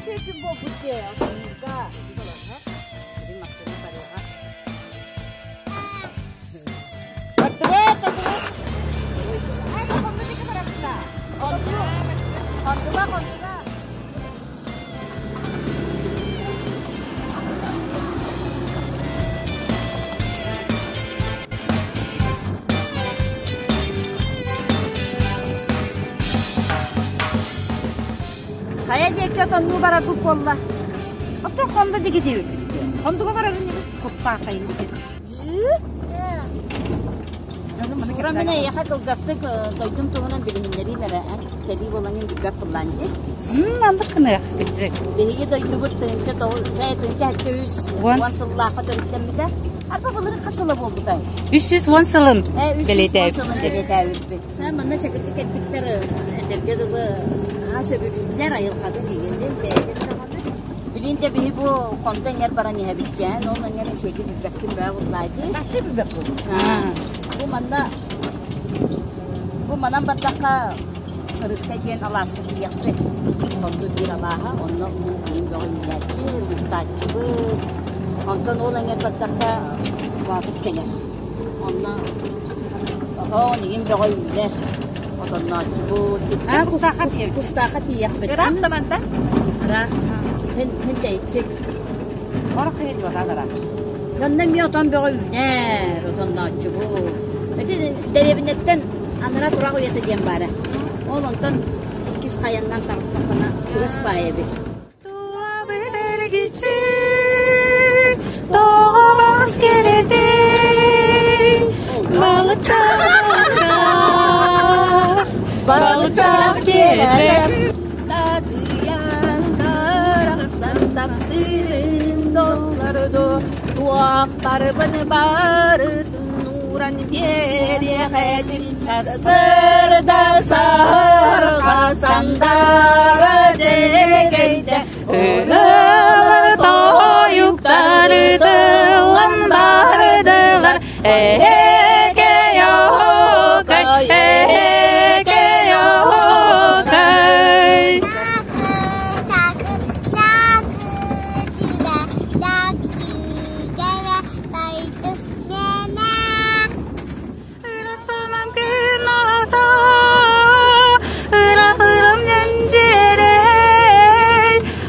үчүгэй күн буолбут дии, отоннуурга. Бардыбыт, бардыбыт. Хонтуга, хонтуга. Хайа диэки отоннуу барарбыт буолла? Оттон хонду диги диэбит. Хондуга барарын кустаахайын дики. Сура мин эйиэхэ кылгастык дойдум туһунан билиһиннэриим эрэ кэлии буолан билбэт буоллаан дии. Маннык гыныах кырдьык. Биһиги дойдубут 1973 уон сыллаахха төрүттэммитэ. Арба былыр хас сыла буолбутай? 310 сылын бэлиэтээбиппит. сылын бэлиэтээбиппит. Манна чакырды кэлбиттэр этэргэ дылы сөбүлүүллэр айылҕатын игинин бэйэтин даҕаны. Билин дьэ биһи бу хонду эҥэр баран иһэбит дьээн, ол эҥэр үчүгэйдик билбэппин баа буллаа дии. Вообще билбэппин. Бу манна бу манан бардахха Ырыскай диэн алааска тиийиэхпит. Хонду биир алааһа, онно уу иин бөҕө үүнээччи, лууктааччыбыт. Онтон ол эҥэр бардахха Боотур кэлэр. Онно отон игин бөҕө үүнэр. Отоннооччубут. Аа, кустаахха тиийэбит. Кустаахха тиийиэхпит. Ыраах да мантан? Ыраах. Һин һин тэйиччи. Орох киһи дьуотаан ыраах. Онно эмиэ отон бөҕө үүнэр, отоннооччубут. Ити дэриэбинэттэн анараа тураах уйата диэн баара. Ол онтон иккис хайаннан таҕыстаххына чугас баай эбит. Тулабыт эргиччи тоҕо кэрэтий балыктаах балыктаах кэрэ Татыйан тарахсан таптыырын долларду туохтарбын барытын ууран биэриэх этим сарсыарда саһарҕа сандаара дьэрэкэйдэ Ырыалар тойуктары тыллан бардылар Эһэкэй оһоокай, эһэкэй оһоокай Чакы, чакы, чакы, чигэ, тайты, мэнэ. Ырасанам күн ырахырым ньэндьэрэй,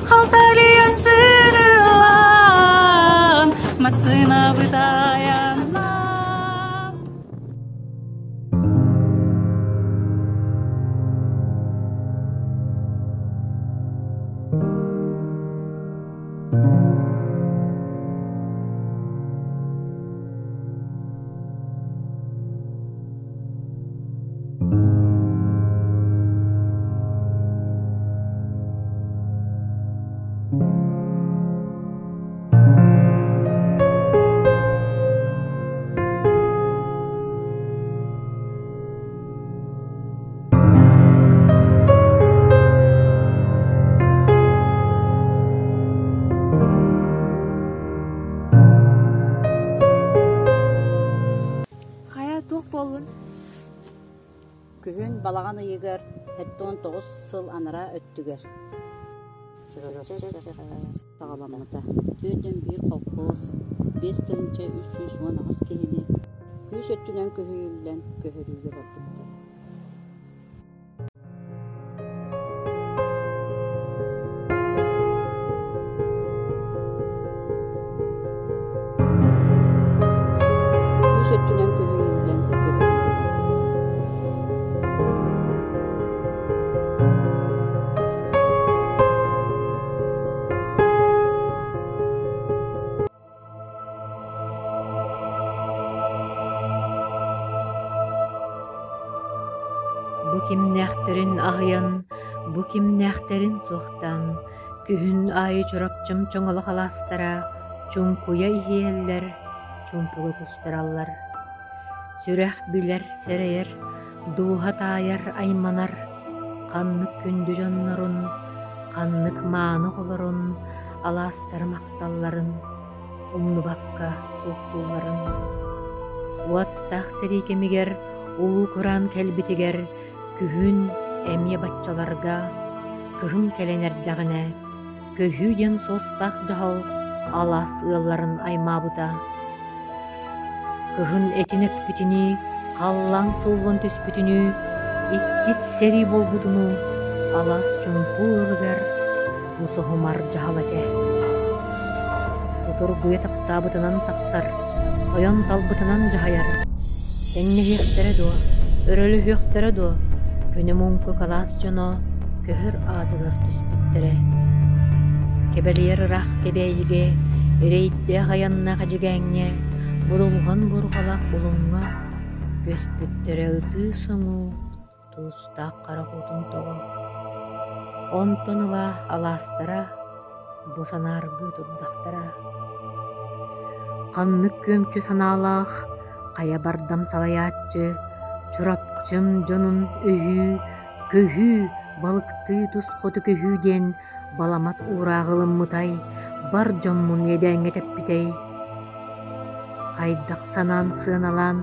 халтарыйан сырылаан, массыынабыт айаннаан. Хайа туох буоллун? Күһүн балаҕан ыйыгар 79 сыл анараа өттүгэр саҕаламмыта. 41 колхоз 5318 киһини күүс өттүнэн көһүйүллэн көһөрүүгэ барбыттар. Күүс өттүнэн көһүйүллэн көһөрүүгэ барбыттар. Бу кимнээхтэрин аһыйан, бу кимнээхтэрин суохтаан, күһүн аайы Чурапчым чоҥолох алаастара чуҥкуйа иһийэллэр, чуумпуга кустараллар. Сүрэх билэр, сэрэйэр, дууһа таайар, айманар, ханнык күндү дьоннорун, ханнык мааны оҕолорун, алаастары махталларын, умнубакка суохтуулларын. Уоттаах сэрии кэмигэр улуу кураан кэлбитигэр күһүн эмиэ баччаларга кыһын кэлэн эрдэҕинэ. Көһүү диэн суостаах дьаһал алаас ыалларын аймаабыта. Кыһын этин эппитинии, халлаан сууллан түспүтүнүү, иккис сэрии буолбутунуу алаас чуҥкуу ыалыгар бу соһумар дьаһал этэ. Кутургуйа таптаабытынан тахсар, тойон талбытынан дьаһайар. Тэҥнэһиэхтэрэ дуо, өрөлөһүөхтэрэ дуо, көнө муҥку кылаас дьоно көһөр аатыгар түспүттэрэ. Кэбэлийэр ыраах Кэбээйигэ, эрэйдээх айаннаах Эдьигээҥҥэ, будулҕан бурҕалаах Булуҥҥа көспүттэрэ ытыы-соҥуу туустаах харах уутун тоҕо. Онтон ыла алаастара бу санааргыы турдахтара. Ханнык күөмчү санаалаах хайа бардам салайааччы Чурапчым дьонун өһүү, көһүү, балыктыы тус хоту көһүү диэн баламат уурааҕы ылыммытай, бар дьоммун иэдээҥҥэ тэппитэй. Хайдах санаан сыаналаан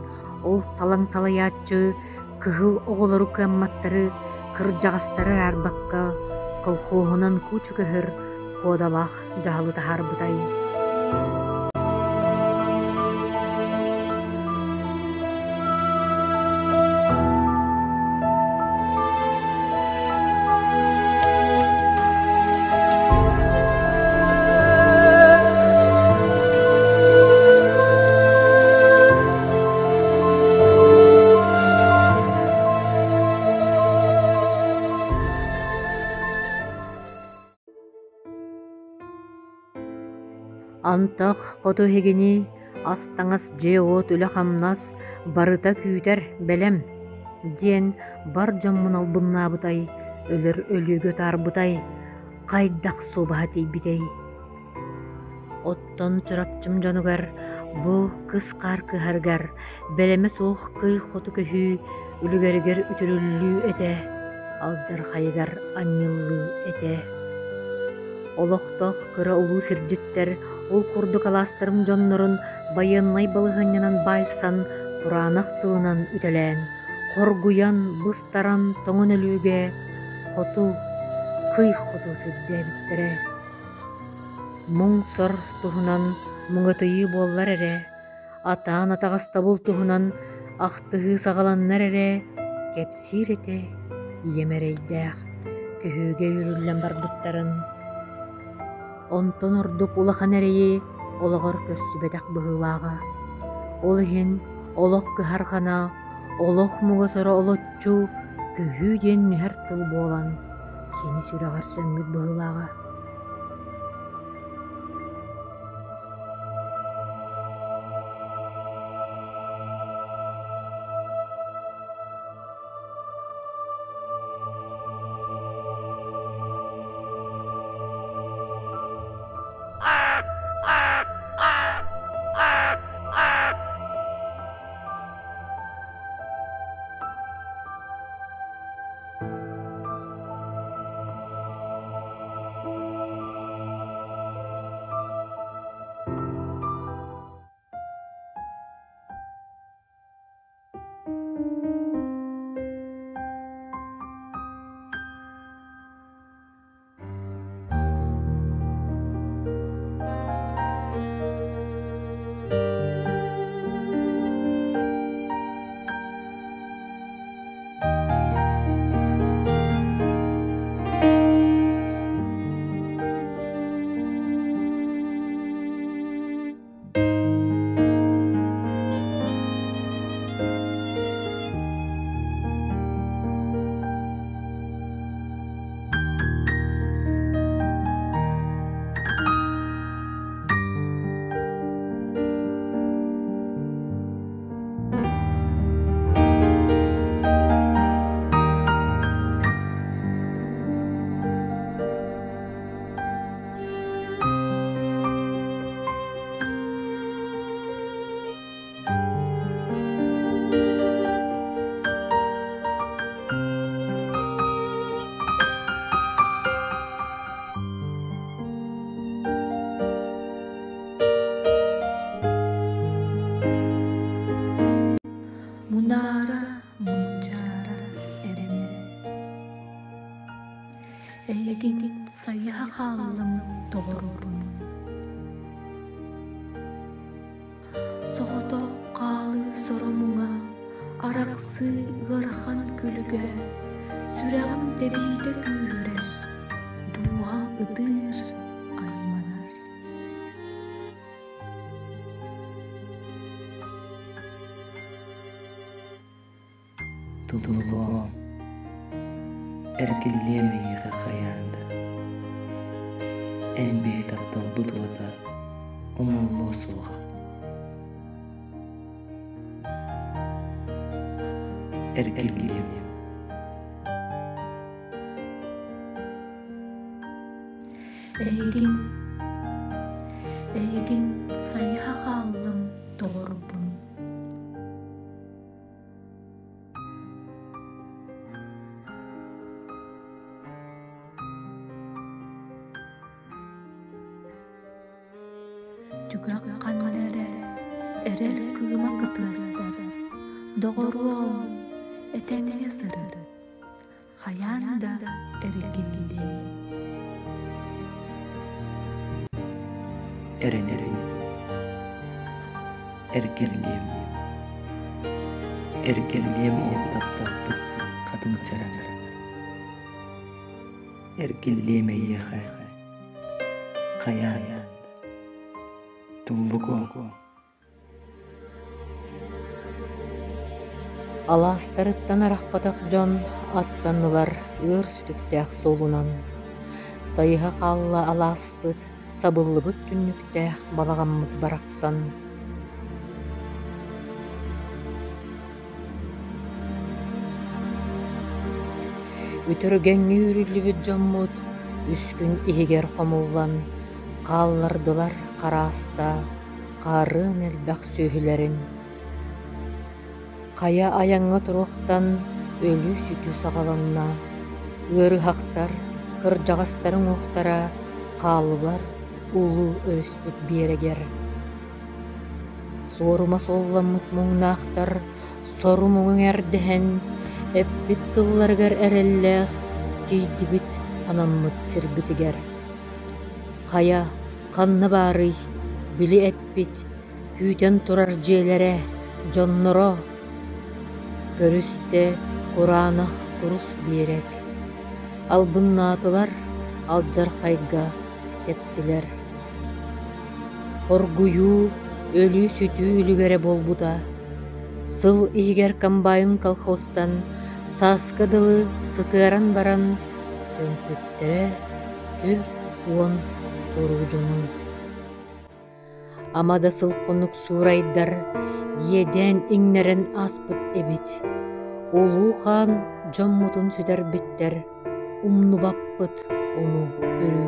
ол салаҥ салайааччы кыһыл оҕолору кыамматтары, кырдьаҕастары араарбакка колхоһунан кучу көһөр куодалаах дьаһалы таһаарбытай. Антах хоту эһигини ас-таҥас, дьиэ-уот, үлэ-хамнас барыта күүтэр, бэлэм диэн бар дьоммун албыннаабытай, өлөр өлүүгэ утаарбытай, хайдах суобаһа тиийбитэй? Оттон Чурапчым дьонугар бу кыс хаар кыһарыгар бэлэмэ суох кый хоту көһүү үлүгэригэр үтүрүллүү этэ, алдьархайыгар анньыллыы этэ. Олохтоох кыра улуу сирдьиттэр ол курдук алаастарым дьоннорун байыаннай балаһыанньанан баайсан, кураанах тылынан үтэлээн, хоргуйан, быстаран, тоҥон өлүүгэ хоту, кый хоту сирдээбиттэрэ. Муҥ-сор туһунан муҥатыйыы буоллар эрэ, атаан атаҕастабыл туһунан ахтыһыы саҕаланнар эрэ, кэпсиир этэ ийэм эрэйдээх, көһүүгэ үүрүллэн барбыттарын. Онтон ордук улахан эрэйи олоҕор көрсүбэтэх быһыылааҕа. Ол иһин олох кыһарҕана, олох муҥа-соро олоччу көһүү диэн нүһэр тыл буолан кини сүрэҕэр сөҥмүт быһыылааҕа. Мунаара, мунчаара эрэнэ Эйигин сайыһа хааллым. доҕорбун. Соҕотох хаалыы соро-муҥа, арахсыы ыарахан күлүгэ, сүрэҕим тэбиитэ күүһүрэр, дууһам ытыыр, айманар. Тулуһуом, эргиллиэм эйиэхэ хайаан да, эн биһи тапталбыт уота умуллуо суоҕа. Эргиллиэм. Эйигин, эйигин сайыһа хааллым доҕорбун. Түгэх ханна эрэ эрэл кыыма кытыастар, доҕоруом, этэҥҥэ сырыт, хайаан да эргиллиэ. Эрэнэбин, эргиллиэм, эргиллиэм ол тапталбыт хатыҥ чараҥар, эргиллиэм эйиэхэ, хайаан да, туллугуом. Алаастарыттан арахпатах дьон аттаннылар ыар сүтүктээх суолунан. Сайыһа хаалла алааспыт, сабыллыбыт түннүктээх балаҕаммыт барахсан. Үтүргэҥҥэ үүрүллүбүт дьоммут үс күн иһигэр хомуллан хааллардылар харааста хаарыан элбэх сүөһүлэрин. Хайа айаҥҥа туруохтан өлүү-сүтүү саҕаланна, ыарыһахтар, кырдьаҕастар уҥуохтара хааллылар улуу өрүспүт биэрэгэр. Суорума суолламмыт муҥнаахтар сору-муҥу эҥэрдэһэн, эппит тылларыгар эрэллээх тиийдибит анаммыт сирбитигэр. Хайа, ханна баарый, били эппит, күүтэн турар дьиэлэрэ, дьонноро? Көрүстэ кураанах курус биэрэк. Албыннаатылар, алдьархайга тэптилэр. Хоргуйуу, өлүү-сүтүү үлүгэрэ буолбута. Сыл иһигэр комбайн колхозтан сааска дылы сытыаран баран көмпүттэрэ 40 туруу дьону. Ама да сыл хонук суурайдар иэдээн иҥнэрэн ааспыт эбит. Улуу хаан дьоммутун сүтэрбиттэр, умнубаппыт ону өрүү.